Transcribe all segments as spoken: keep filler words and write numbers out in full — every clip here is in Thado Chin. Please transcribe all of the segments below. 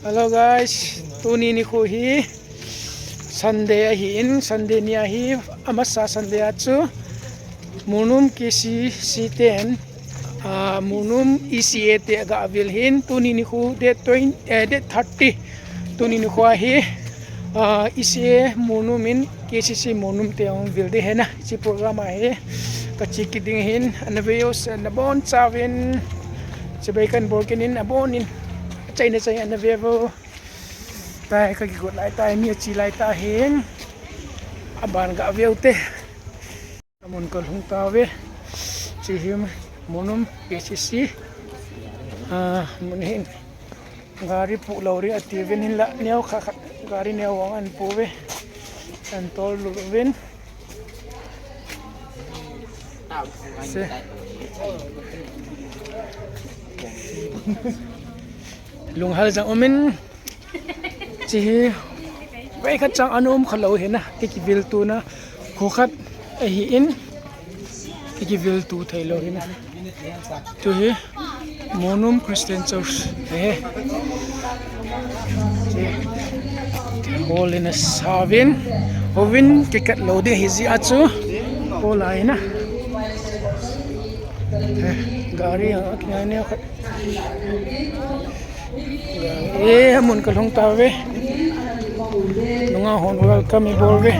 Hello guys, tuni nikho hi Sunday ahin, Sunday ni ahi, amasa Sunday a chu Monum K C C ten, ah, Monum E C A te aga vil hin, tuni nikho date twenty, eh, date thirty, tuni nikho ahi, ah, E C A Monum in K C C Monum te ahung vil ding ahi na, hiche program a hi kache kit ding ahin, ana ve jouse nabonchauvin, chibai kan bol kit in abonin, achaina chai ana ve uvo. Tai kakigot lai tai, mi ache lai tahin, aban ga ve ute. Amun kalhung tauve. Hiche hi Monum K C C. Ah, mun hin. Gari pu lou ding atiuvin hinla, neo khat khat gari neo vang ahin pu uve. Ahin tol lut uvin. Se. Lunghel jang umin. Hiche hi veikhat chang ana um khalou hina, kei kivil tuna kho khat ahin, kei kivil tu theilou hina. Tuhi Monum Christian Church ahi. Hiche hall in asauvin, houvin kikat lou ding ahi jeh a chu hall a hina. Gari a kingai neo khat. Eh, amun kalhung tauve. Nungah hon welcome ibol uve.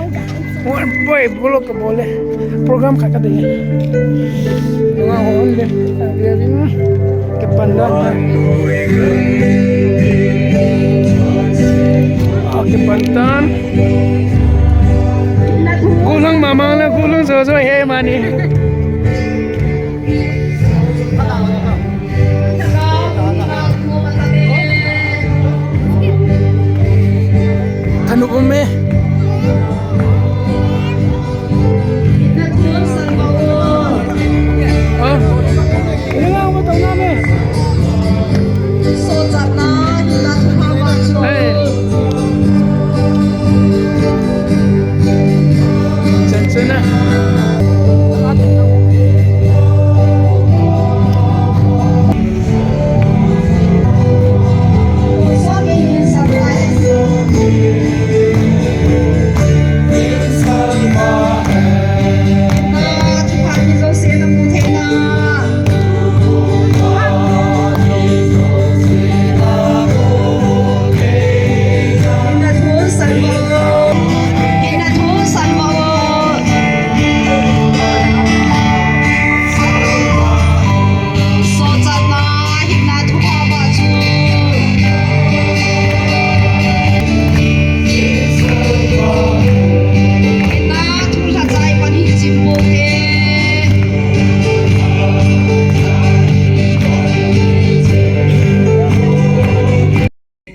Oi, bol kabol e. Program khat kadei. Nungah hon le. Kipan dan. Ah, kipan dan. Gulang mama le, gulang jojo he mani. Thanu um e. Ah. Hey. Chan chana.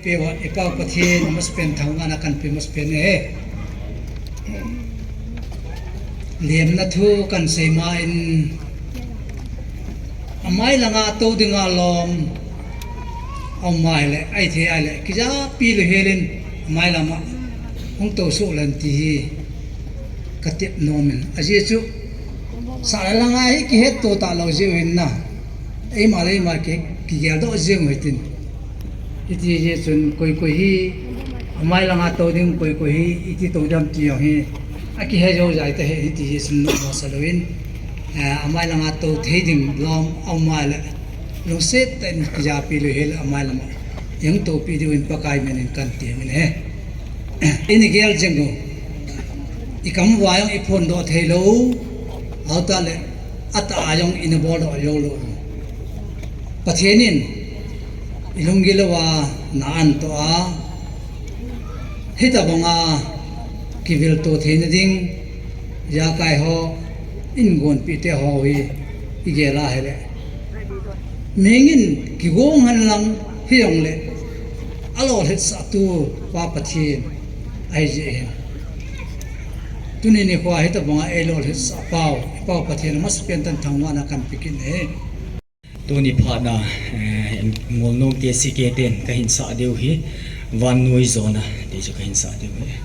Pe uva, i Pa Pathen, amasapen thangvahna kanpe masapen e. Lemna thu kahin sei ma in, amai langa tou dinga lom, aum ahile, ahithei ahile, kijapi lou hel in, amai lama hung tou soh leng ti hi katep nom in. Ajeh chu, sah le langa hi kihetto talou jeh u hin na. Eima le eima ki, kigeldoh jeng u hitin. Hiti jeh chun koi koi hi, amai langa tou ding koi koi hi, iti tou ding ham ti jong hi, akihe jou jai tahih, hiti jeh chun nommo sa louvin, eh, amai langa tou thei ding lom aum ahile, lungset tah in kijapi lou hel amai lama, i hung toupi diuvin Pakai min in kahin tem in ahi. Ina gel jeng u, i kam uva jong i phondoh thei lou, ahitah le, atah a jong ina boldoh jou lou. Pathen in i lunggil uva na antoh a, hitabanga kivilto theina ding, ijakai ho, ingonpite ho hi i gel a hile, mihing in kigong hen lang hijongle, alolhitsahtu Pa Pathen ahi jeh hin, tuni nikho a hitabanga eilolhitsah pau, i Pa Pathen amasapen tah in thangvahna kahin pe kit e. Tuni phatna, eh, Monum K C C ten kahin sah diu hi, Vannoi Jona ti chu kahin sah diu hi.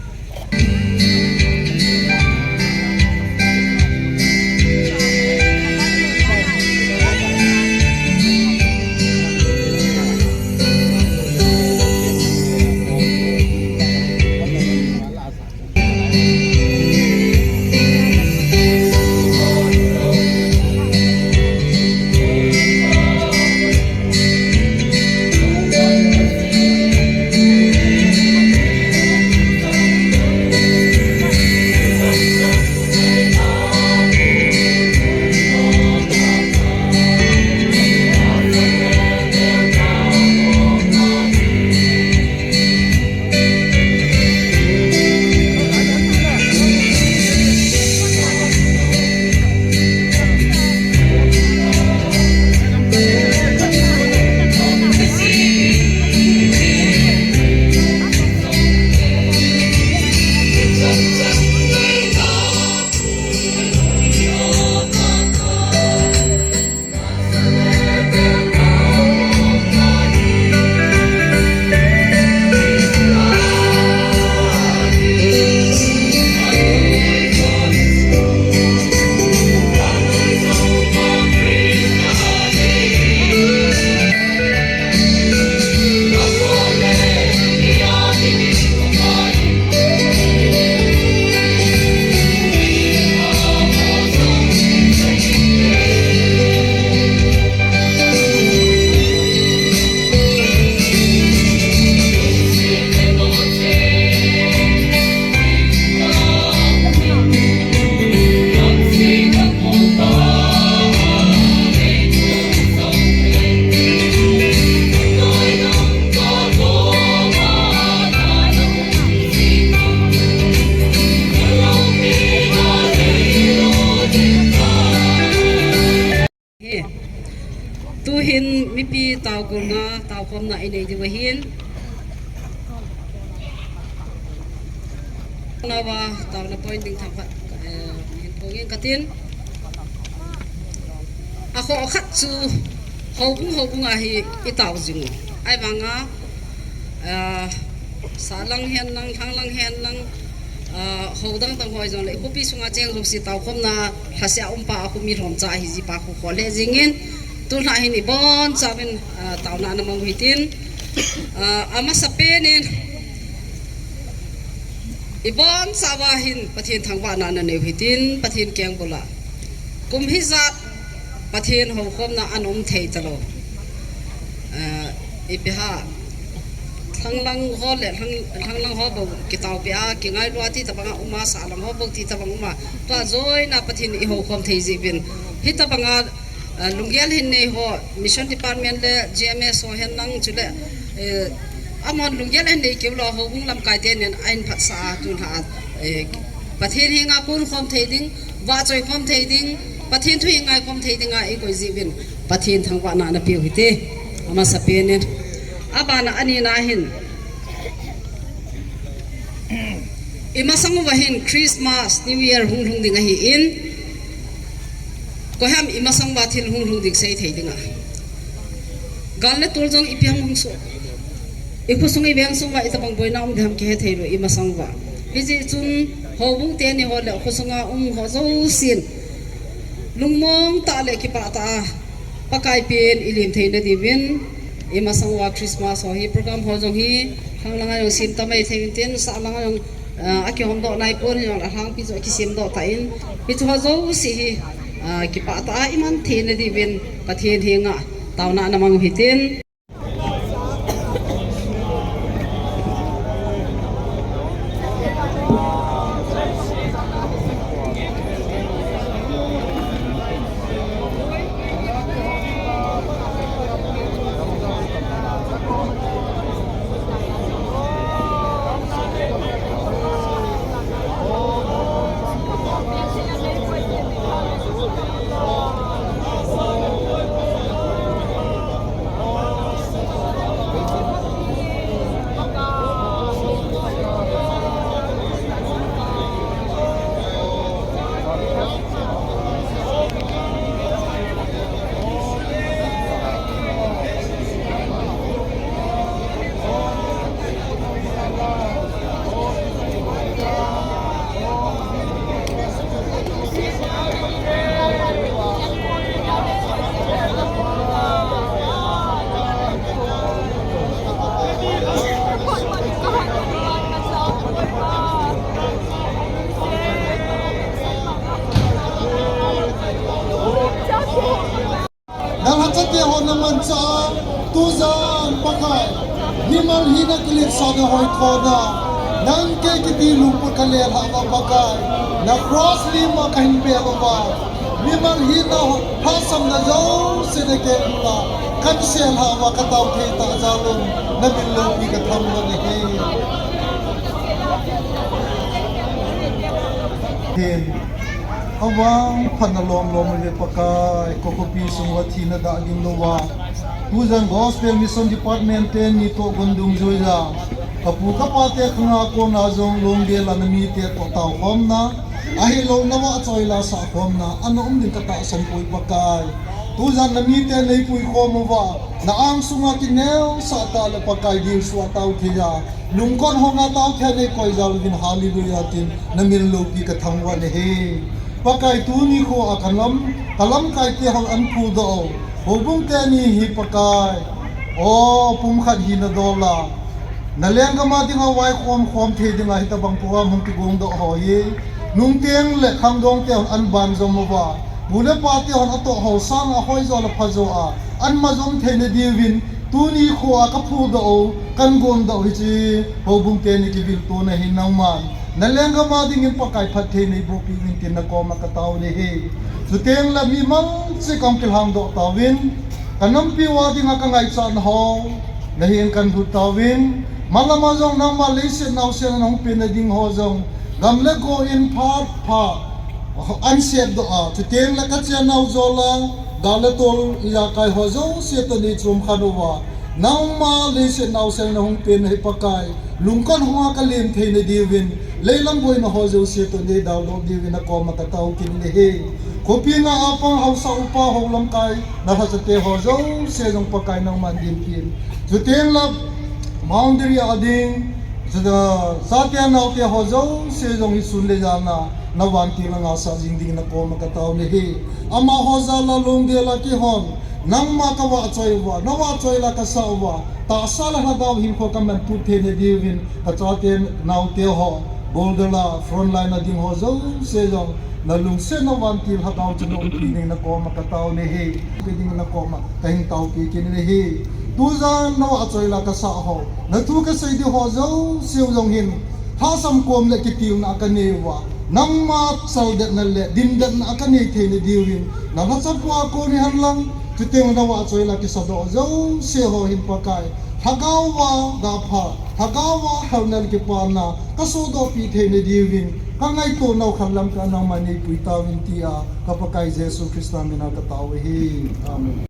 Taokhomna, taokhomna inei diu ahin. Nawa, taona point ding thangkhat, eh, hin pongin katin. Akhoh khat chu, houbung, houbung a hi itao jing u. Ahivanga, ah, Salang hen lang, Lhanglang hen lang, ah, hou dang dang hoi jongle, khopi sunga cheng jouse taokhomna, lhaseh a umpa, akhomi lhomcha ahi jipa khu kho le jingin, tulha hin ibonchauvin, ah, taona namang u hitin, ah, amasapen in, ibonchauva hin Pathen thangvahna nanei u hitin, Pathen kengbul a. Kum hijat Pathen houkhomna ana um thei talou. Ah, ipi ham. Lhanglang ho le, Lhang, Lhanglang ho bou kitaopeh a, kingailua ti tabanga uma, Salang ho bou ti tabang uma. Tua joina Pathen ihoukhom thei jeh uvin. Hitabanga, ah, lunggel hin nei ho, Mission Department le G M S ho hen lang chule, eh, amahon lunggel ahin nei keu lou, houbung lamkai tenin ahin phatsah a tulha, eh, Pathen henga konkhom thei ding, vahchoikhom thei ding, Pathen thu hi ngaikhom thei dinga eikoi jeh uvin, Pathen thangvahna napeu hite. Amasapen in. Abana anina hin. Imasang uva hin Christmas, New Year hung lhung ding ahin. Koiham imasang uva thil hung lhung ding seithei dinga. Gal le tol jong ipi ham hung soh. Ikhosung iveng sung uva itabang boina um ding ham kihe thei lou imasang uva. Hijeh chun houbung teni ho le khosunga um ho jousen lungmong tah le kipah tah a Pakai pen ilim theina diuvin, imasang uva Christmas ho hi program ho jong hi, Lhanglang a jong sem tamai thei untin, Salang a jong, ah, akihomdoh naipon hijongle alhangpi joh akisemdoh tan, hiche ho jouse hi, ah, kipah tah a iman theina diuvin, Pathen henga taona namang u hitin. Nang hachate ho namanchah a, tujan Pakai, mimal hina kiletsahna hoithona, nang kei kiti lungput kalelhah uva Pakai, na cross lim a kahin bel uva, mimal hina lhahsamna jouse nakengbul a kaselhah uva katao thei tah jal un, namin loupi kathangvah nahi. Hin. Avangphatna lomlom uve Pakai, ka khopi sung uva thina dah ding louva. Tujan Gospel Mission Department teni tohgon dungjuiya, kapu kapate khanga kona jong lunggel a namite toh taokhomna, ahilou nava choi la sahkhomna ana um ding katahsan poi Pakai. Tujan namite neipuikhom uva, na angsunga kineosah tah le Pakai dilsu a tao theiya, lungkot honga tao thei neikoi jal uvin, hallelujah tin namin loupi kathangvah nahi. Pakai, tuni khoa kalam, kalamkaite hon ana phudoh u, houbung teni hi Pakai, o pumkhat hina dol a, na lenggam a dinga vaikhom khom thei dinga hitabang program hung kigongdoh ho hi, nungteng le khangdongte hon ana banjom uva, pu le pate hon atoh ho sanga hoijo le phajo a ana majom theina diuvin, tuni khoa kaphudoh u, kahin gondoh u hiche houbung teni kiviltona hin nangman na lenggam a dingin Pakai phatthei neibohpeh uvin tin nakoma katao nahi. Chuteng le mimal cheh kahung kilhangdoh tauvin, kanampi uva dinga kangaichatna ho nahen kahin lhut tauvin, malama jong nangma leiset naosen ana hung penna ding ho jong gam le go in phat pha ana sepdoh a, chuteng le kachennau jol a, Gal le tol ijakai ho jouse toh nei chom khen uva, nangma leiset naosen nahung pen nahi Pakai, lungkhat hunga kalem theina diuvin, leilam boina ho jouse toh nei daldoh diuvin nakoma katao kit in ahi. Khopi nga a pang haosa upa ho lamkai, nalhachate ho jouse jong Pakai nangman dinpin. Chuteng le boundary a ding, chate naote ho jouse jong hisun le jana, navantil a ngaisah jing dingin nakoma katao in ahi. Amaho jal a lungdel a kihon, nangma kavahchoi uva, navahchoi la kasah uva, tahsa le lhagao hinkho kaman put theina diuvin, kachate naote ho, Boulder a frontline a ding ho jouse jong, nalungset navantil lhagao chu naumpi dingin nakoma katao in ahi. Pi dingin nakoma kahin taopi kit in ahi. Tujan navahchoi la kasah ho, nathu kasei ding ho jouse u jong hin, lhasam kom le kitilna kanei uva, nangma chaldetna le dimdetna kanei theina diuvin, nalhachapu a kon hihen lang, chuteng navahchoi la kisadoh jouse ho hin Pakai, lhagao a gapha, lhagao a helna le kipana kasodohpi theina diuvin, kangaito nau khat lamkai a nangman neipui tauvin tia, ka Pakai Jesu Christa mina katao ahi. Amen.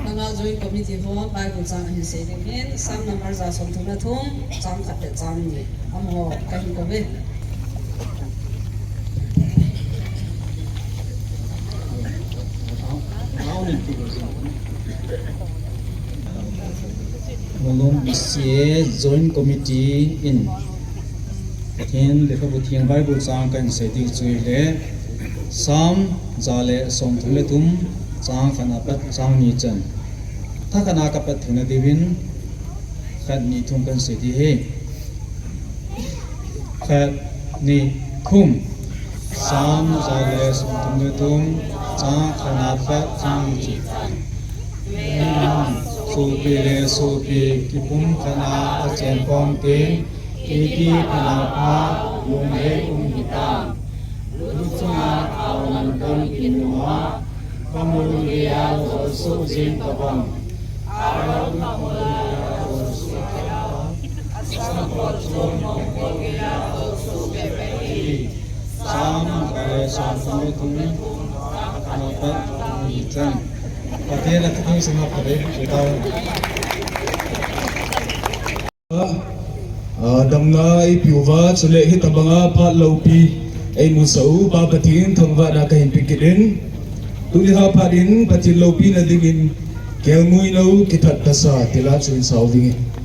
Nanga joint committee ho Bible chang ahin sei ding in, Psalm number ja somthum le thum, chang khat le chang ni. Amaho kahin kouve. Malom C A Joint Committee in Pathen lekhabu theng Bible chang kahin sei ding chu ahile, Psalm ja le somthum le thum, chang khat na pat chang ni chan. Thakhat na kapat theina diuvin, khat ni thum kahin sei ding ahi. Khat, ni, thum. Psalm ja le somthum le thum, chang khat na pat chang ni chan. Sopi le sopi kipumkhatna achen khom teng, kiti phatna pha, lunglhai um hitam. Luchunga thao mantam kimu a, kamul geiya jolsuh jing tabang. Arau kamul geiya jolsuh tabang. Asangkhol chom mongkhol geiya jolsuh bep ahi. Psalm ja le somthum le thum, chang khat na pat chang ni chan. Pathen a kithengsan a phatthei boh tau. Ah, damna eipeuva, chule hitabanga phat loupi eimusah uva Pathen thangvahna kahin pe kit in. Tuni a phat in Pathen loupina dingin Kelngoi lou kithat tasa tila chu in sao ding e.